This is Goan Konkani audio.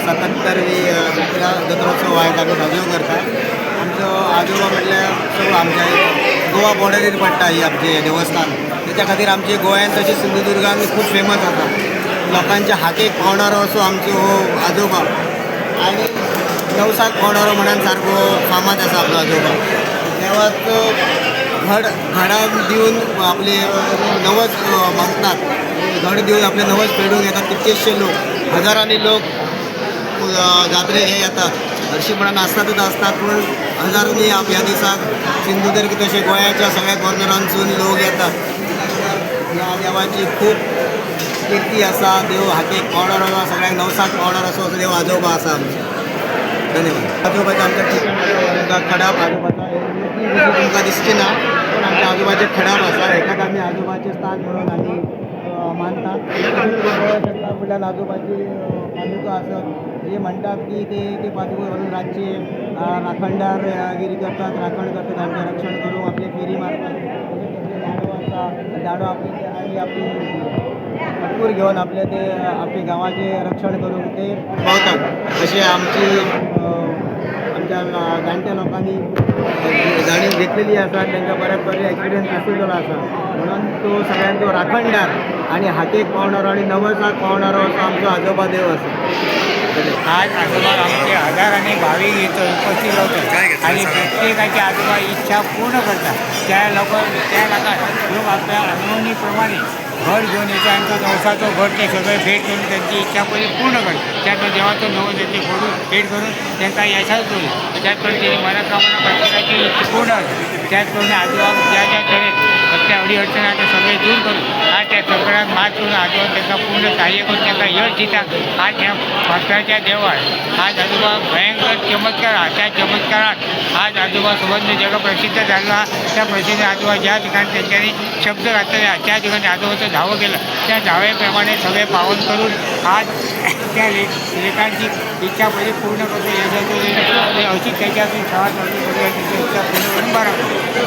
77वी जत्रोत्सव आयज आमी साजरो करता. आमचो आजोबा म्हटल्यार सगळो आमच्या गोवा बॉर्डरीर पडटा ही आमचे देवस्थान. तेच्या खातीर आमचे गोंयांत तशें सिंधुदुर्गान खूब फेमस आसा. लोकांच्या हाकेक पावणारो असो आमचो हो आजोबा आनी नवसाक पावणारो म्हणून सारको फामाद आसा आपलो आजोबा. देवाचो घड घडान दिवन आपले नवस मागतात, घड दिवन आपले नवस फेडून येतात. कितकेशे लोक, हजारांनी लोक जात्रेक हे येतात. हरशीपणान आसतातच आसतात, पूण हजारांनी ह्या दिसाक सिंधुदुर्ग तशें गोंयाच्या सगळ्या कॉर्नरांसून लोक येतात. ह्या देवाची खूब किर्ती आसा. देव हाकेक पावणारो आसा, सगळ्यांक नवसाक पावणारो असो देव आजोबा आसा आमचो. धन्यवाद. आजोबाचं आमच्या ठिकाण खडाप आजोबाचा मूर्ती तुमकां दिसची ना, पण आमच्या आजोबाचे खडाप आसा. हेकाच आमी आजोबाचें स्थान म्हणून आमी मानतात. पळोवंक शकता, फुडल्यान आजोबाची पादुका आसत. हे म्हणटात की ते ते पादुका घालून रातचे राखणदार गिरी करतात, राखण करतात, आमचें रक्षण करूंक आपली फेरी मारतात. तशेंच तसले दांडो आसा, दांडो आपले आनी आपली भरपूर घेवन आपले ते आपले गांवाचें रक्षण करूंक ते पावतात. अशें आमची आमच्या जाणट्या लोकांनी जाणीव घेतलेली आसा. तांकां बऱ्याच बरे एक्सपिरियन्स आशिल्लो आसा. म्हणून तो सगळ्यांचो राखणदार आनी हाकेक पावणारो आनी नवसाक पावणारो असो आमचो आजोबा देव आसा. आज आजोबा आमचे हजारांनी भाविक इथं उपस्थित होतात आणि प्रत्येकाची आजोबा इच्छा पूर्ण करतात. त्या लोक त्या लोक आपल्या अनुभवणीप्रमाणे घड घेऊन येतात आणि तो नवसाचो घड ते सगळे भेट करून त्यांची इच्छा पहिले पूर्ण करतात. त्यात देवाचं नवस ते फोडून भेट करून त्यांचा यशास होईल. त्याचप्रमाणे त्यांनी मनोकामना प्रत्येकाची इच्छा पूर्ण होते. त्याचप्रमाणे आजोबा ज्या ज्या तऱ्हेत प्रत्येक अडीअडचणी आहे ते सगळे दूर करून आज त्या सगळ्यात मात करून आजोबा त्यांना पूर्ण सहाय्य करून त्यांना यश दितात. आज ह्या फातराच्या देवात आज आजोबा भयंकर चमत्कार आहे. त्या चमत्कारात आज आजोबा सुवर्ण जग प्रसिद्ध झाला. त्या प्रसिद्ध आजोबा ज्या ठिकाणी त्यांच्यानी शब्द घातलेले आहे, त्या ठिकाणी आजोबाचं धावं केलं. त्या धाव्याप्रमाणे सगळे पावन करून आज त्या लेकांची इच्छा पहिली पूर्ण करतो. यशाचं अशी त्याच्यातून शाळा चालू करून त्यांची इच्छा पूर्ण करून बरं.